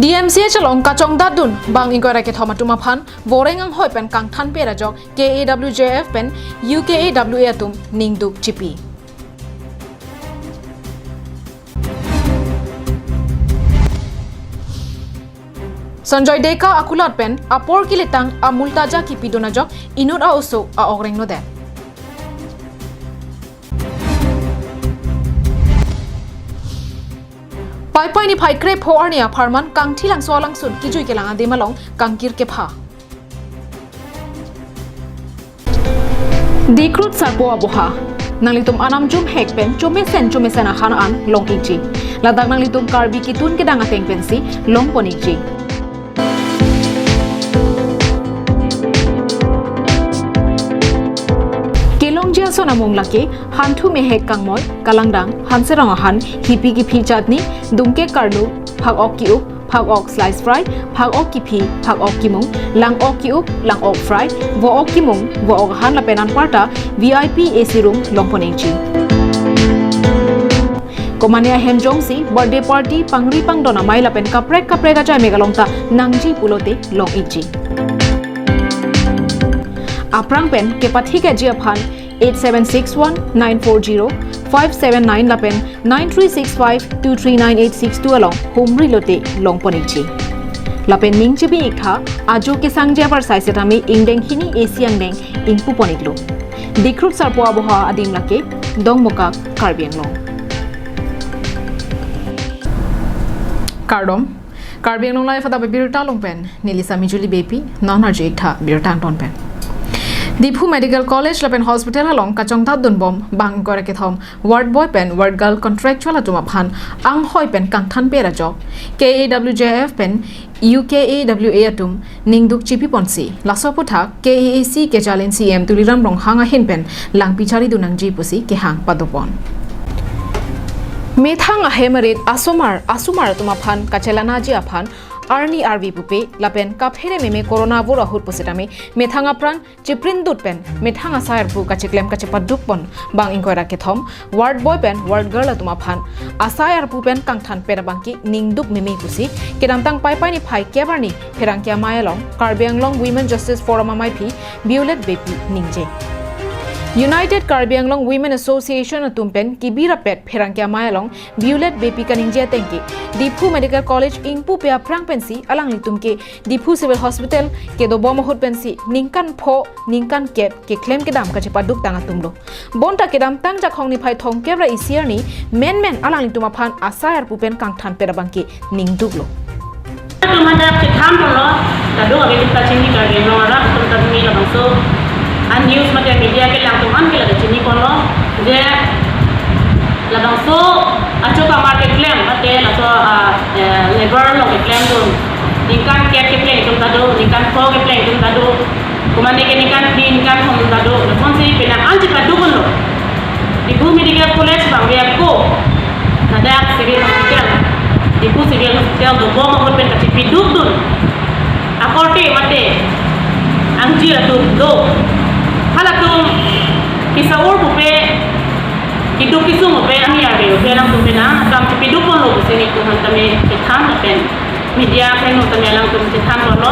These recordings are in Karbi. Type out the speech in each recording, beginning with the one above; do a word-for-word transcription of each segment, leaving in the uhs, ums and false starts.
D M C H along kachongdatdun bang ingkoi ra kethom atum aphan voreng anghoi pen kangthanpet ajok K A W J F pen U K A W A atum ningduk chipi. Sanjoy Deka akulat pen apor keletang amul taja kipidun ajok inut a-oso a-ok rengnodet. Paipai niphai krepho arni apharman Kangthilangso alangsun kijui kelang adim along kangkir kepha. Dikrut Sarpo Aboha. Nanglitum anam jumhek pen chomesen chomesen ahan an long-ikji. Ladak nanglitum Karbi kitun kedang ateng pensi longpon-ikji. Kelongji ason amung lake hanthu mehek kangmoi, kalangdang, hanserong ahan, hipi kiphi chatni, dungke karlu, phak-ok ki-up, phak-ok slice fry, phak-ok kiphi, phak-ok kimung, lang-ok ki-up, lang-ok fry, vo-ok kimung, vo-ok ahan lapen anparta V I P A C room longpon-ikji. Komane ahem jongsi birthday party, pangri pangdon amei lapen kaprek kaprek ajai mek along ta nangji pulote long-ikji. Aphrang pen kepathikji aphan eight seven six one nine four zero five seven nine lapen nine three six five two three nine eight six two along humri lote longpon-ikji. Lapen ning chibi-iktha, ajo kesangji avarsai setame ingdeng hini A C angdeng ingpupon-iklo. Dikrut Sarpo Aboha adim lake Dongmukak, Karbi Anglong. Kardom, Karbi Anglong Live adap abirta along pen neli Sami Julie Beypi, non arju-iktha birta angton pen. Diphu Medical College lapen Hospital along kachongdatdun bom bang ingkoi ra kethom ward boy pen ward girl contractual atum aphan anghoi pen kangthanpet ajok K A W J F pen U K A W A atum ningduk chipiponsi, laso aphuthak K A A C kejal in C E M Tuliram Ronghang ahin pen langpi charidun nangji pusi kehang padopon. Methang ahem arit asomar asomar atum aphan kachelanaji aphan arni arve pupe lapen kaphere meme corona vur ahut pusitame methang apran chiprindut pen methang asai arpu kachiklem kachipadukpon bang ingkoi ra kethom ward boy pen ward girl atum aphan asai arpu pen kangthanpet abangke ningduk meme pusi kedamtang Paipai niphai kep arni pherangke amei along Karbi Anglong Women Justice Forum amaiphi Violet Beypi ningje. United Karbi Anglong Women Association atum pen kebi rapet pherangke amei along Violet Beypi kaningje atengke Diphu Medical College ingpupe aphrang pensi alanglitum ke Diphu Civil Hospital kedobom ahut pensi ningkan pho ningkan kep keklem kedam kachipaduk tang atumlo. Bonta kedamtang Jakhong niphai thomkep ra isi arni menmen alanglitum aphan asai arpu pen kangthanpet abangke ningduklo. Atum hadak chethanlo, kadokave atum ta chini, Karbi Anglong arat atum ta chini, labangso a-news mate media kelang atum an ke lake chiniponlo, je labangso achokamar keklem mate laso, ah, eh, labour along keklemdun, ningkan kep kepleng atum ta do, ningkan pho kepleng atum ta do, komane ke ningkan phli ningkan thom atum ta do, lapuson si penang an chipadukponlo. Diphu Medical College abang ako, ladak Civil Hospital, Diphu Civil Hospital dobom ahut pen kachipidukdun akorte mate angjir atum do. Halatum kisa-ur pupe, keduk kesung pupe, arni arve pupe alangtum penang akam chipidukponlo pusi nelitum aphan tame chethan lapen media apheng tame alangtum chethanponlo.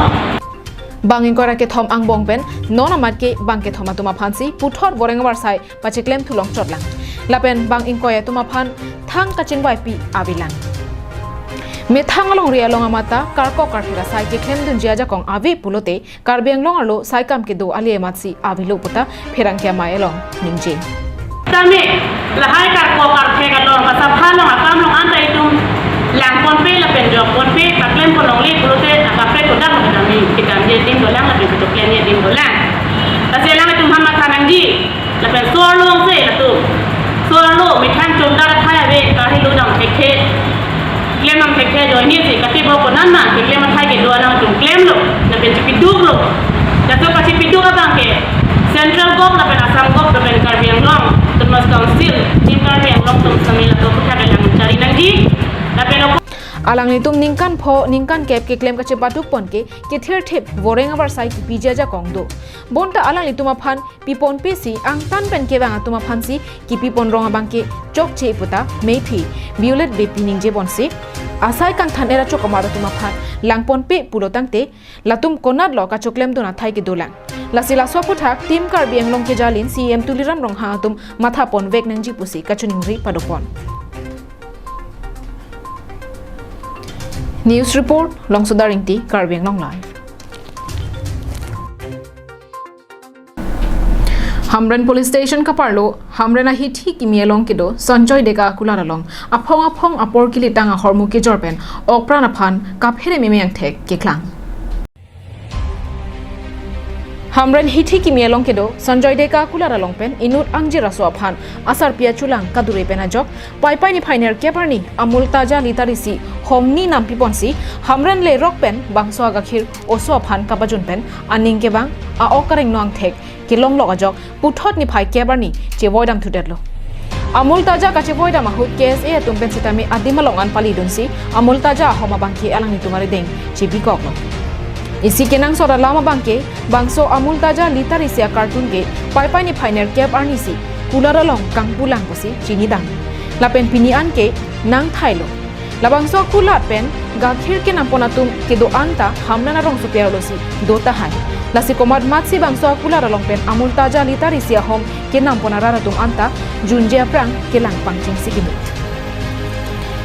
Bang ingkoi ra kethom angbong pen non amat ke bang kethom atum aphansi puthot voreng avarsai pachiklem thulong chotlang. Lapen bang ingkoi atum aphan thang kachingvaipi avelang. Methang alongri along amat ta karkok karthek asai keklemdunji ajakong ave pulote Karbi Anglong arlo saikam kedo ali amatsi avelo puta pherangke amei along ningje. Tame lahai karkok karthek along, kasapha along, akam along anta itum langponpe lapen jokponpe, paklemponlongle pulote akaprek kodak tame kedamji adim dolang lapen kedo klemji adim dolang. Lasi alangtum aphan matha nangji. Lapen so-arlo se latum, so-arlo methang chomdar athai ave, karhi do dam thekthe, klem dam thekthe ajoine si katibok konan ma keklem athai kedo alangtum klemlo, lapen chipiduklo. Laso kachipiduk abangke Central Govt lapen Assam Govt lapen Karbi Anglong Autonomous Council, Team Karbi Anglong atum sami laso aphuthak kelang chari nangji. Lapen ok- Alanglitum ningkan pho ningkan kep keklem kachipadukpon ke kethirthip voreng avarsai kipiji ajakong do. Bonta alanglitum aphan piponpesi angtan pen kevang atum aphansi kipiponrong abangke chokche puta meiphi Violet Beypi ningjeponsi, asai kangthan era chokomar atum aphan langponpe pulo tangte, latum konatlo kachoklemdun athai kedolang. Lasi laso aphuthak Team Karbi Anglong kejalin C E M Tuliram Ronghang atum mathaponvek nangji pusi kachiningri padopon. News report, Longsoda Ingti, Karbi Anglong Live. Hamren Police Station kaparlo, Hamren ahithi kimi along kedo Sanjoy Deka akulat along aphong aphong apor kelitang ahormu kejor pen okpran aphan kaphere meme angthek keklang. Hamren hithi kimi along kedo Sanjoy Deka akulat along pen inut angjir aso aphan asarpi achulang kadure pen ajok Paipai niphai nerkep arni Amul Taja litar isi hongni nampiponsi Hamren le rok pen bangso agakhir oso aphan kapajun pen aning kevang a-ok kareng no angthek kelonglok ajok puthot niphai kep arni chevoidam thudetlo. Amul Taja kachevoidam ahut K S A atum pen sitame adim along an palidunsi Amul Taja ahom abangke alanglitum arideng chebikoklo. Isi kenangsot alam abangke bangso Amul Taja litar isi a-carton ke Paipai niphai nerkep arni si kulat along kangpulang pusi chinidam. Lapen pini an ke nangthailo. Labangso akulat pen gakhir kenampon atum kedo-an ta Hamren arongsopi arlo si do tahai. Lasi komatmatsi bangso akulat along pen Amul Taja litar isi ahom kenampon arat atum anta junje aphrang kelang pangchengsi kimi.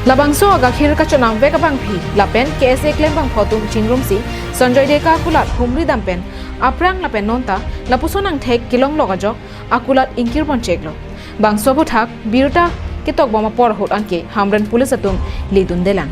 Labangso agakhir kachonamvek abangpi lapen K S A klembangphu atum chingrumsi Sanjoy Deka akulat humridam pen aphrang lapen nonta lapuson angthek kelonglok ajok akulat ingkirponcheklo. Bangso aphuthak birta ketokbom apor ahut anke Hamren Police atum ledundelang.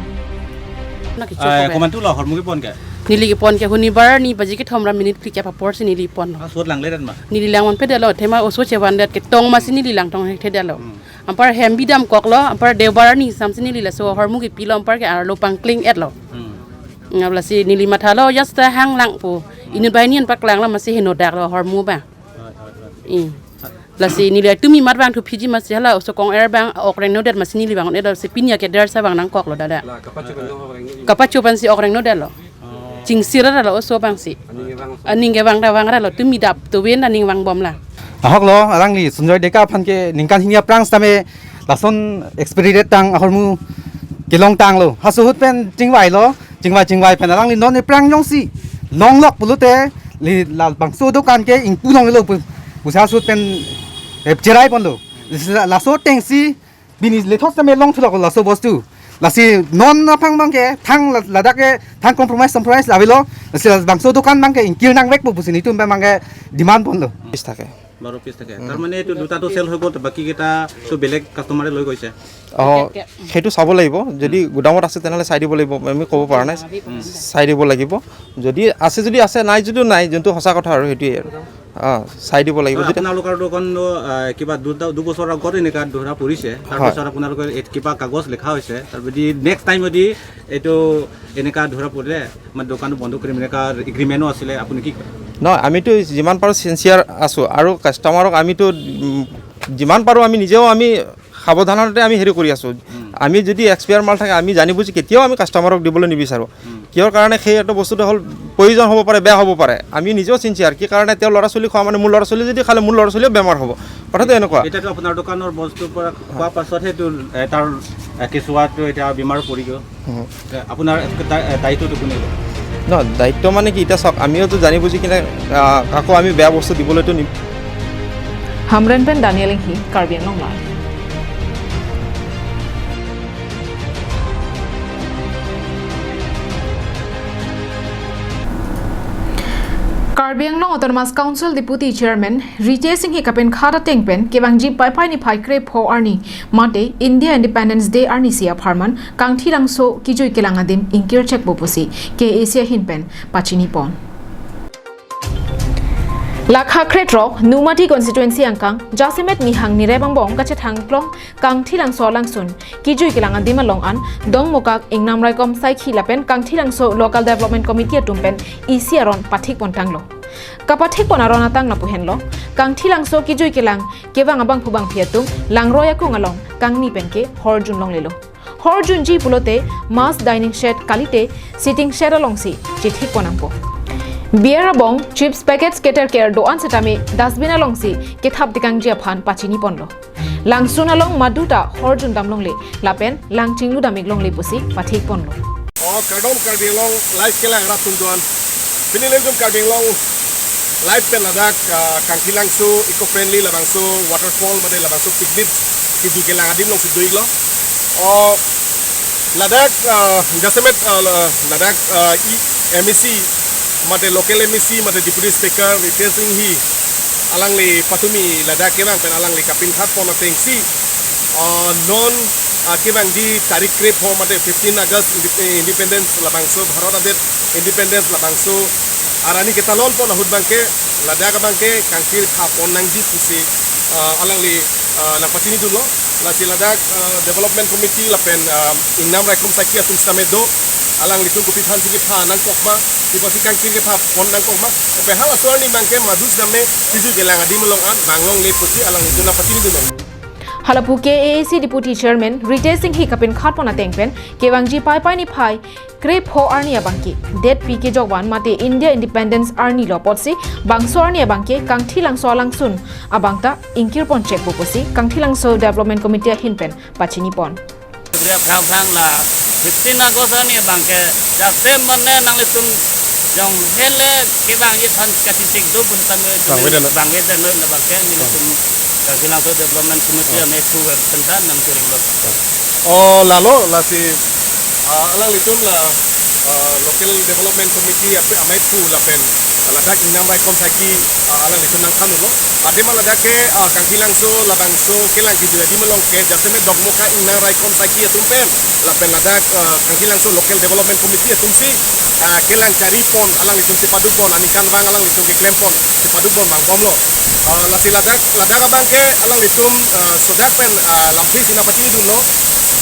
Naki Ah, choko komantu lo hormu kepon ke? Neli kepon ke hunibar ni baji kethom ra minute phlikep apor si neli ponlo. Ah, sot langledet ma? Neli langponpedetlo, athema oso chevandet ketong masi neli langtong hekthedetlo. Hmm. Anpar hem bidamkoklo, anpar deobar ni samsi neli laso hormu kepilo anpar ke arlo pangkling-etlo. Hmm. Ngap lasi neli mathalo just hang lang pu. Inut banghini an paklanglo masi henodaklo hormu abang. Hoi, hoi, hoi. I. Lasi neli tumi mat abang thu phiji masi hala oso kong-er abang ok rengnodet masi neli bang-et lasi pini ake dersa abang nangkoklo dada. La, kapacho pen lo abang ini. Kapacho pensi ok rengnodet lo. Oh. Chingsir lo oso abangsi. Aning abang. Aning abang da abang lo tumi dap tuwin aning vangbomlang. Ahok lo, alangli Sanjoy Deka aphan ke ningkan hini aphrang sitame lason expiry date tang ahormu kelongtanglo. Haso ahut pen chingvailo. Chingvai chingvai pen alangli non aphrang jongsi longlok pulote li labangso dokan ke ingpu longlelo pu, pusi haso ahut pen, eh, cheraiponlo. Lasi la-, laso atengsi pini lethot sitame longthulok laso bostu. Lasi non aphrang abangke thang la-, ladak ke thang compromise compromise avelo. Lasi labangso dokan abangke ingkir nangvekpo pusi nelitum abangke demand ponlo. Piece থাকে। বাৰ পিচ থাকে। উম। তাৰমানে এইটো দুটাটো চেল হৈ গ'ল, বাকী কেইটা তো বেলেগ কাষ্টমাৰে লৈ গৈছে। অ, পেকেট কে-, সেইটো চাব লাগিব। যদি উম। গুদামত আছে, তেনেহ'লে চাই দিব লাগিব, আমি ক'ব পৰা নাই। উম। চাই দিব লাগিব। যদি আছে, যদি আছে, নাই যদিও নাই, যোনটো সঁচা কথা আৰু সেইটোৱে আৰু। অ, চাই দিব লাগিব। হয়, যেতিয়া আপোনালোকৰ দোকান, আহ, কিবা দুটা, দুবছৰ আগত এনেকা ধৰা পৰিছে, হয়। তাৰপিছত আপোনালোকৰ ইয়াত কিবা কাগজ লিখা হৈছে, তাৰপিছত নেক্সট টাইম যদি এইটো এনেকা ধৰা পৰিলে, মানে, দোকান বন্ধ কৰিম, এনেকা এগ্ৰিমেণ্টো আছিলে, আপুনি কি কয়? নহয়, আমিতো যিমান পাৰোঁ ছিনচিয়াৰ আছোঁ আৰু কাষ্টমাৰক আমিতো, উম, যিমান পাৰোঁ আমি নিজেও আমি সাৱধানতে আমি হেৰি কৰি আছোঁ। উম। আমি যদি এক্সপায়াৰ মাল থাকে, আমি জানি বুজি কেতিয়াও আমি কাষ্টমাৰক দিবলৈ নিবিচাৰোঁ। উম। কিহৰ কাৰণে সেই এইটো বস্তুটো হ'ল, প্ৰয়োজন হ'ব পাৰে, বেয়া হ'ব পাৰে। আমি নিজেও ছিনচিয়াৰ, কি কাৰণে তেওঁৰ ল'ৰা ছোৱালী খোৱা মানে মোৰ ল'ৰা ছোৱালী যদি খালে মোৰ ল'ৰা ছোৱালীও বেমাৰ হ'ব। কথাটো এনেকুৱা। এতিয়াতো আপোনাৰ দোকানৰ বস্তুৰ পৰা খোৱাৰ পাছতহে এইটো, এ, তাৰ, এ, কেঁচুৱাটো এতিয়া বেমাৰ পৰি গ'ল। উম। এ, আপোনাৰ দা-, এ, দায়িত্বটো কোনে ল'ব? ন, দায়িত্ব মানে কি, এতিয়া চাওক, আমিওতো জানি বুজি কিনে, আহ, কাকো আমি বেয়া বস্তু দিবলৈতো নি- Hamren pen Daniel Inghi, Karbi Anglong Live. Karbi Anglong Autonomous Council Deputy Chairman Ritesh Inghi kapenkhat ateng pen kevangji Paipai niphai krepho arni mate India Independence Day arnisi apharman Kangthilangso kijui kelang adim ingkirchekpo pusi K A A C ahin pen pachinipon. Lakha krethrok Nomati constituency angkang jasemet nihang nirep angbong kachethang klong Kangthilangso alangsun kijui kelang adim along an Dongmukak Ingnam Raikom Saikhi lapen Kangthilangso Local Development Committee atum pen isi aron pathikpontanglo. Kapathikpon aron atang lapu henlo, Kangthilangso kijui kelang kevang abangphu bangphi atum langroi akung along kangni pen ke horjun longlelo. Horjunji pulote mass dining shed kalite sitting shed alongsi chethikpon nangpo. Beer abong, chips packets keter ker do-an setame dustbin alongsi kethap tekangji aphan pachiniponlo. Langsun along maduta horjun damlongle lapen lang chinglu dam-ik longle pusi pathik ponlo. O kardom Karbi Anglong live kelang rat atum doan. Pini nelitum Karbi Anglong live pen ladak, ah, Kangthilangso eco friendly labangso waterfall mate labangso picnic kejui kelang adim along si do-iklo. O ladak, ah, jasemet, ah, la-, ladak, ah, e, M A C mate local M A C mate Deputy Speaker Ritesh Enghi alangli patumi ladak kevang pen alangli kapinkhat pon atengsi, ah, non, ah, kevangji tarik krepho mate fifteen August Inde-, Independence labangso, Bharat adet Independence labangso arni ketalon pon ahut abangke ladak abangke kangkir kha pon nangji pusi, ah, alangli, ah, nangpachinidunlo. Lasi ladak, ah, Development Committee lapen, ah, Ingnam Raikom Saiki atum sitame do, alanglitum kopi aphansi kepha nangkok ma, kopi aphansi kangkir kepha pon nangkok ma, lapen halaso arni abangke madu sitame kejui kelang adim along an vanglongle pusi alanglitum nangpachinidunlo. Halapu K A A C Deputy Chairman Ritesh Enghi kapinkhat pon ateng pen kevangji Paipai niphai krepho arni abangke detpi kejokvan mate India Independence arni lo apotsi bangso arni abangke Kangthilangso alangsun abang ta ingkir pon chekpo pusi Kangthilangso Development Committee ahin pen pachini pon. Supriya Phrangphrang la fifteen August arni abangke jasemet nanglitum jong hele kevangji aphan kachechek do pu sitame bangvedet noi. Bangvedet noi, labangke nelitum Kangthilangso Development Committee amei aphu pen ta nangturinglo. O lalo lasi, ah, alanglitum la, ah, Local Development Committee ap-, amei aphu lapen ladak Ingnam Raikom Saiki, ah, alanglitum nangthanlo. Athema ladak ke, ah, Kangthilangso labangso kelang kejui adim along ke jasemet Dokmoka Ingnam Raikom Saiki atum pen lapen ladak, ah, Kangthilangso Local Development Committee atumsi, ah, kelang chari pon alanglitum si padu pon, aningkanvang alanglitum keklem pon si padu pon vangbomlo. Ah, lasi ladak, ladak abangke alanglitum, ah, sodak pen, ah, lamthe si nangpachinidunlo.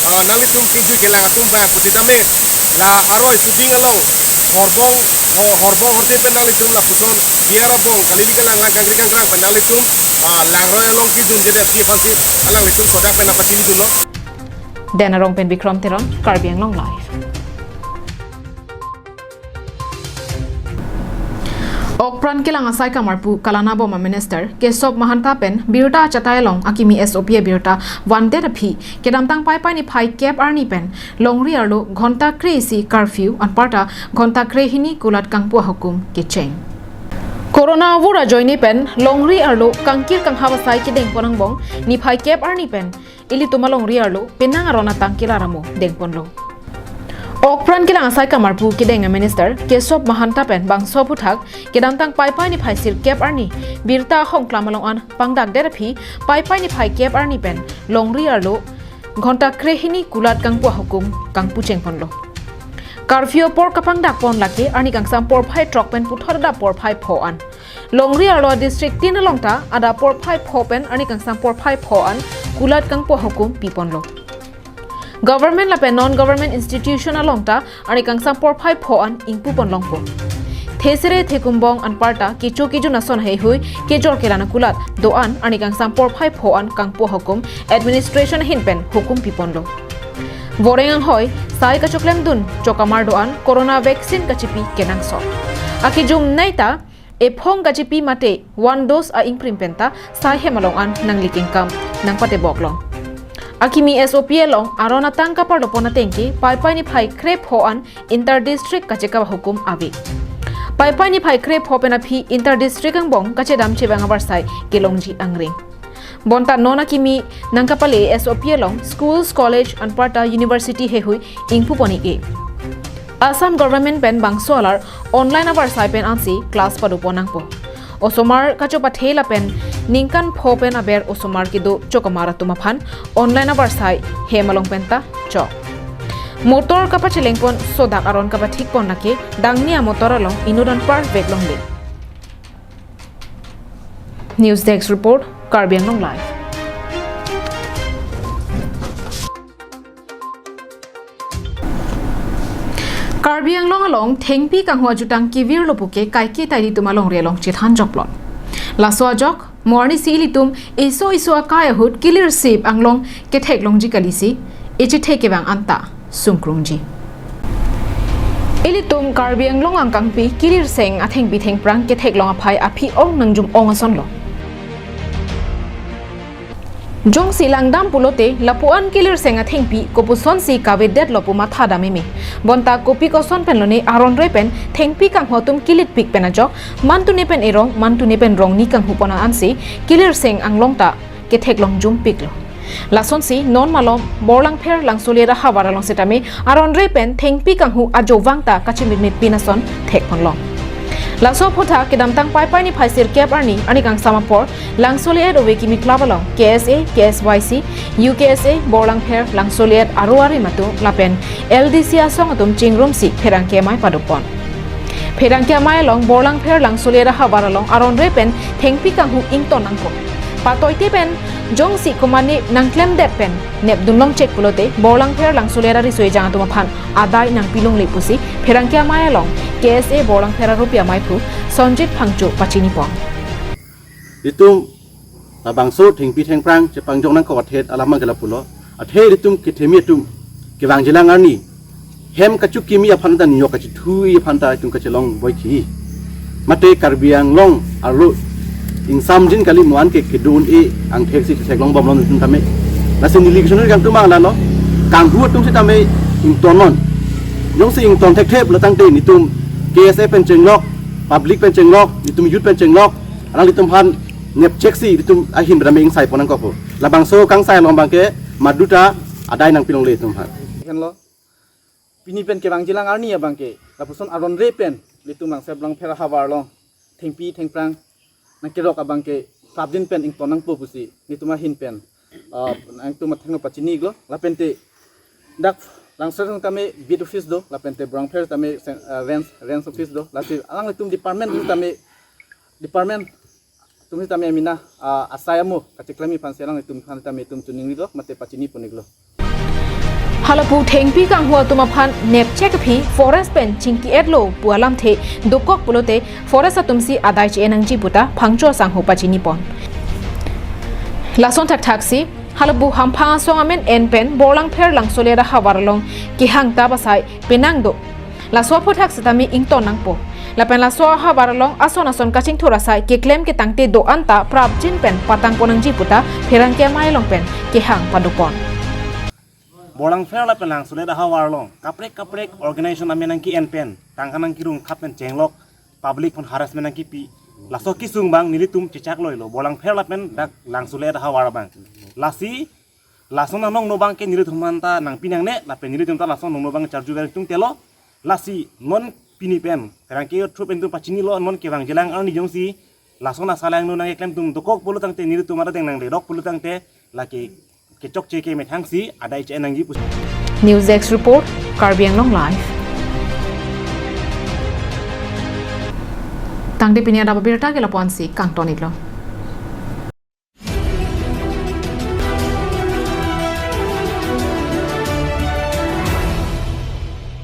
Ah, nanglitum kejui kelang atum vang pusitame la aroi suding along horbong, ho-, horbong hote pen nanglitum lapuson biar abong kali di kelang lang kangri kangrang pen nanglitum, ah, langroi along kejunjedet aphi aphansi alanglitum sodak pen nangpachinidunlo. Den Arong pen Bikram Teron, Karbi Anglong Live. Okpran kelang asai kamarpu Kalanaboma Minister Kesob Mahanta pen birta achatai along akimi S O P abirta vandet aphi kedamtang Paipai niphai kep arni pen longri arlo ghonta kre-isi curfew anparta ghonta krehini kulat kangpu ahukum kecheng. Corona avur ajoine pen longri arlo kangkir kanghav asai kedeng pon angbong niphai kep arni pen ilitum alongri arlo penang aron atang kelar amo dengponlo. Okpran kelang asai kamarpu kedeng a Minister Kesob Mahanta pen bangso aphuthak kedamtang Paipai niphai sirkep arni birta ahongklam along an pangdakdet aphi Paipai niphai kep arni pen longri arlo ghonta krehini kulat kangpu ahukum kangpu chengponlo. Curfew apor kapangdak pon lake arni kangsam porphai throk pen puthot adap porphai pho an. Longri arlo district tin along ta adap porphai pho pen arni kangsam porphai pho an kulat kangpu ahukum piponlo. Government lapen non-government institution along ta arni kangsam porphai pho an ingpupon longpo. Thesere thekumbong anparta kecho kejun ason heihui kejor kelang akulat do-an arni kangsam porphai pho an kangpu ahukum administration ahin pen hukum piponlo. Voreng anghoi sai kachoklemdun chokamar do-an corona vaccine kachipi kenangsot. Akejumnei ta ephong kachipi mate one dose a-ingprim pen ta sai hem along an nangli kengkam nangpatebok long. Akimi S O P along aron atang kaparlopon ateng ke Paipai niphai krepho an inter district kachekap ahukum ave. Paipai niphai krepho pen aphi inter district angbong kachedam chevang avarsai kelongji angring. Bonta non akimi nangkapale S O P along schools, college anparta university heihui ingpupon-ik-e. Assam government pen bangso alar online avarsai pen ansi class padopon nangpo. Osomar kachopathe lapen ningkan pho pen aber osomar kedo chokamar atum aphan online avarsai hem along pen ta chok. Motor kapachelengpon sodak aron kapathikpon lake dangni amotor along inut anparvek longle. News Desk Report, Karbi Anglong Live. Karbi Anglong along thengpi kangho ajutang kevirlo puke kaike ta ilitum alongri along chethan joklot. Laso ajok, mo arnisi ilitum iso iso akai ahut kilirsip anglong ketheklongji kalisi, echethe kevang anta sungkrungji. Ilitum Karbi Anglong angkangpi kilirseng athengpi thengphrang ketheklong aphai aphi-ong nangjum-ong asonlo. Jongsi langdam pulote lapuan kilirseng athengpi kopusonsi kavedetlo pu matha dam meme. Bonta kopi koson pen lone aron re pen thengpi kanghu atum kilitpik pen ajok, mantune pen erong, mantune pen rongni kanghu pon ansi kilirseng anglong ta ketheklong jumpiklo. Lasonsi non malom Borlangpher Langsoliet ahavar along setame aron re pen thengpi kanghu ajovang ta kachimitmit pin ason thek ponlong. Laso aphuthak kedamtang Paipai niphai sirkep arni, arni kangsam apor, Langsoliet ove kimi club along K S A, K S Y C, U K S A, Borlangpher Langsoliet aro arim atum lapen L D C asong atum chingrumsi pherangke amei padopon. Pherangke amei along Borlangpher Langsoliet ahavar along aron re pen thengpi kanghu ington nangkok. Patoite pen jongsi komane nangklemdet pen nepdun longchek pulote Borlangpher Langsoliet ariso ejang atum aphan adai nangpilongle pusi pherangke amei along K S A Borlangpher aropi ameiphu Sonjit Phangcho pachinipon. Itum labangso thengpi thengphrang chepangjok nangkok athe alam abang ke lapulo. Athe itum kethemi atum kevangjilang arni hem kachukimi aphan ta, niyok kachithui aphan ta itum kachelong boichi. Mate Karbi Anglong arlo ingsamjin kali mo-an ke kedun-e angthek si theklong bomlon itum tame. Lasi neli kechonri kangtum abang lalo, kanghu atum setame ingtonnon. Jongsi ington thekthe pulotangte nitum K S A pen chenglok, public pen chenglok, nitum youth pen chenglok, alanglitum aphan nepchek si itum ahin bedam ingsai pon nangkok pu. Labangso kangsai along abang ke maduta adai nangpilongle itum aphan. Henlo. Pini pen kevangjilang arni abang ke lapuson aron re pen ilitum Langsoliet Borlangpher ahavar along thengpi thengphrang nangkerok abang ke prapjin pen ington nangpo pusi nelitum ahin pen, ah, nangtum athengno pachini-iklo. Lapente dak Langsoliet tame beat office do, lapente Borlangpher tame sen-, ah, range, range office do. Lasi alanglitum department tame, department atum setame amena, ah, asai amo kacheklem aphansi alanglitum aphan tame itum choningri-iklo mate pachini pon-iklo. Halapu thengpi kanghu atum aphan nepchek aphi forest pen chingki-etlo pu alamthe dokok pulote forest atumsi adai che-en nangji puta Phangcho asangho pachinipon. Lason thakthaksi halapu hamphang asong amen en pen Borlangpher Langsoliet ahavar along kehang ta pasai penang do. Laso aphuthak setame ington nangpo. Lapen laso ahavar along ason ason kachingthur asai keklem ketangte do-an ta prapjin pen patang pon nangji puta pherangke amei along pen kehang padopon. Borlangpher lapen Langsoliet ahavar along kaprek kaprek organization amen nangki-en pen, tangka nangkirung thap pen chenglok, public aphan harassment nangkipi. Laso kesung abang nelitum chechak loilo, Borlangpher lapen dak Langsoliet ahavar abang. Lasi lason anong no abang ke nelitum aphan ta nangpi nangne, lapen nelitum ta lason anong no abang charju ver tung telo. Lasi non pini pen pherangke youth pen itum pachinilo, non kevangjilang arni jongsi lason asai along nangkeklem atum dokok pulotangte nelitum adeng nangledok pulotangte lake kechokche kemethangsi adai che-en nangji pusi. News Desk Report, Karbi Anglong Live. Tangte pini adap abirta ke lapu-ansi kangton-iklo.